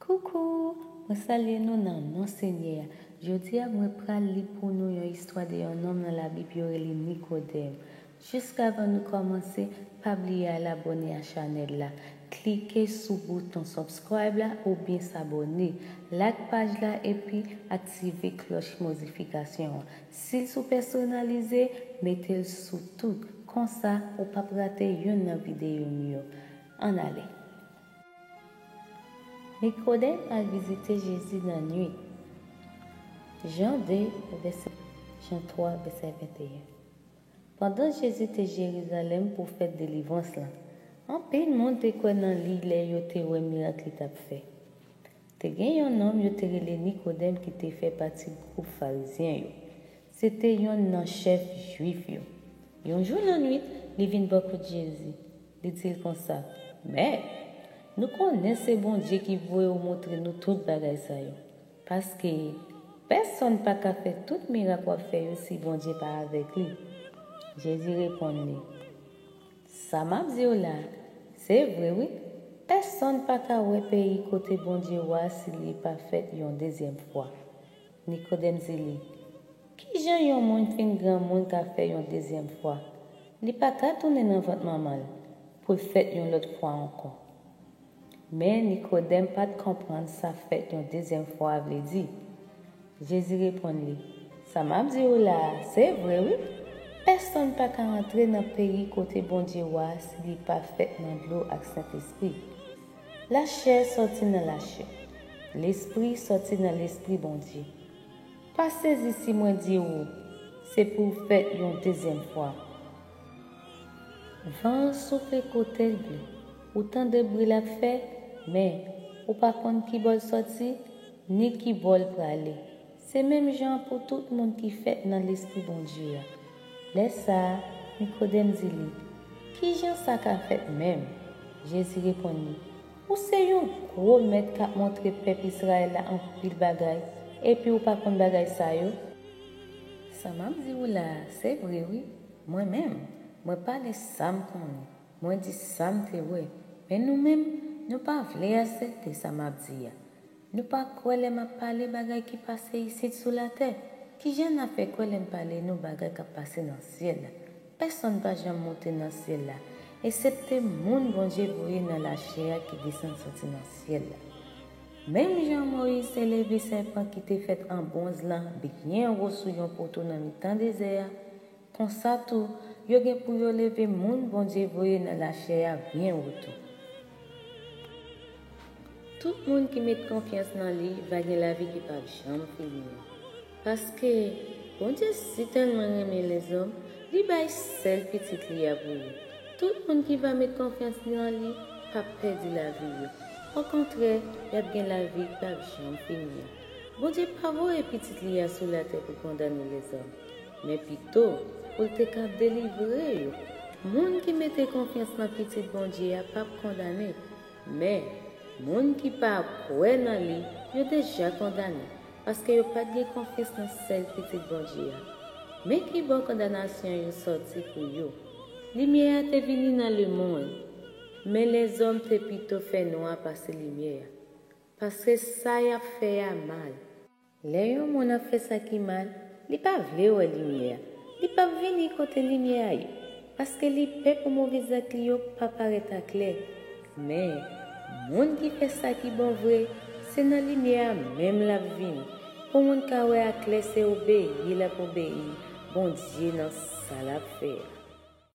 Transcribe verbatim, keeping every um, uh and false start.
Koukou! Mwen salye nou nan non Senyè a. Jodi a, mwen pral li pou nou yon istwa de yon nonm nan Labib yo rele Nikodèm. Jiskavan nou kòmanse, pa bliye al abòne a chanèl la. Klike sou bouton subscribe la oubyen s'abonner. Like paj la epi aktive klòch notifikasyon an. Si l sou pèsonalize, mete l sou tout. Konsa, ou p ap rate youn nan videyo m yo. Ann ale! Nikodèm al vizite Jezi nan nuit. Jan de, vèsè, Jan twa, vèsè venteyen. Pandan Jezi te Jerizalèm pou fèt delivrans lan, anpil moun te kwè nan li lè yo te wè mirak li t ap fè. Te gen yon nonm yo te rele Nikodèm ki te fè pati gwoup Farizyen yo. Se te yonn nan chèf Jwif yo. Yon jou nan nuit, li vin bò kot Jezi. Li di l konsa, Mèt, nou konnen se Bondye ki voye w montre nou tout bagay sa yo. Paske pèsonn pa ka fè tout mirak w ap fè yo si Bondye pa avèk li. Jezi reponn li, Sa m ap di w la a, se vre wi, pèsonn pa ka wè peyi kote Bondye wa si li pa fèt yon dezyèm fwa. Nikodèm di li, Kijan yon moun fin granmoun ka fè yon dezyèm fwa? Li pa ka tounen nan vant manman l pou l fèt yon lòt fwa ankò. Men Nikodèm pa t konprann sa fèt yon dezyèm fwa a vle di. Jezi reponn li, Sa m ap di w la a, se vre wi. Pèsonn pa ka antre nan peyi kote Bondye wa si li pa fèt nan dlo ak Sentespri. Lachè sòti nan lachè. Lespri sòti nan Lespri Bondye. Pa sezi si mwen di w, se pou w fèt yon dezyèm fwa. Van an soufle kote l vle. Ou tande bri l ap fè, men ou pa konn ki bò l sòti, ni ki bò l prale. Se menm jan an pou tout moun ki fèt nan Lespri Bondye a. Lè sa a, Nikodèm di li, Kijan sa ka fèt menm? Jezi reponn li, Ou se yon gwo mèt k ap montre pèp Izrayèl la anpil bagay, epi ou pa konn bagay sa yo? Sa m ap di w la a, se vre wi. Mwen menm, mwen pale sa m konnen. Mwen di sa m te wè. Men nou menm, nou pa vle aksepte sa m ap di a. Nou pa kwè lè m ap pale bagay ki pase isit sou latè. Kijan n ap fè kwè lè m pale nou bagay k ap pase nan syèl la? Pèsonn pa janm monte nan syèl la, eksepte moun Bondye voye nan lachè a ki desann soti nan syèl la. Menm jan Moyiz te leve sèpan ki te fèt an bwonz lan byen wo sou yon poto nan mitan dezè a, konsa tou, yo gen pou yo leve moun Bondye voye nan lachè a byen wo tou. Tout moun ki met konfyans nan li va gen lavi ki p ap janm fini an. Paske Bondye sitèlman renmen lèzòm, li bay sèl Pitit li a pou yo. Tout moun ki va met konfyans nan li p ap pèdi lavi yo. Okontrè, y ap gen lavi k p ap janm fini an. Bondye pa voye Pitit li a sou latè pou kondane lèzòm, men pito pou l te ka delivre yo. Moun ki mete konfyans nan Pitit Bondye a p ap kondane, men moun ki pa kwè nan li, yo deja kondane, paske yo pa t gen konfyans nan sèl Pitit Bondye a. Men ki bò kondanasyon yo sòti pou yo. Limyè a te vini nan lemonn, men lèzòm te pito fènwa pase limyè a, paske sa y ap fè a mal. Lè yon moun ap fè sa ki mal, li pa vle wè limyè a. Li p ap vini kote limyè a ye, paske li pè pou move zak li yo pa parèt aklè. Men, moun ki fè sa ki bon vre, se nan limyè a menm l ap vini, pou moun ka wè aklè se obeyi l ap obeyi Bondye nan sa l ap fè a.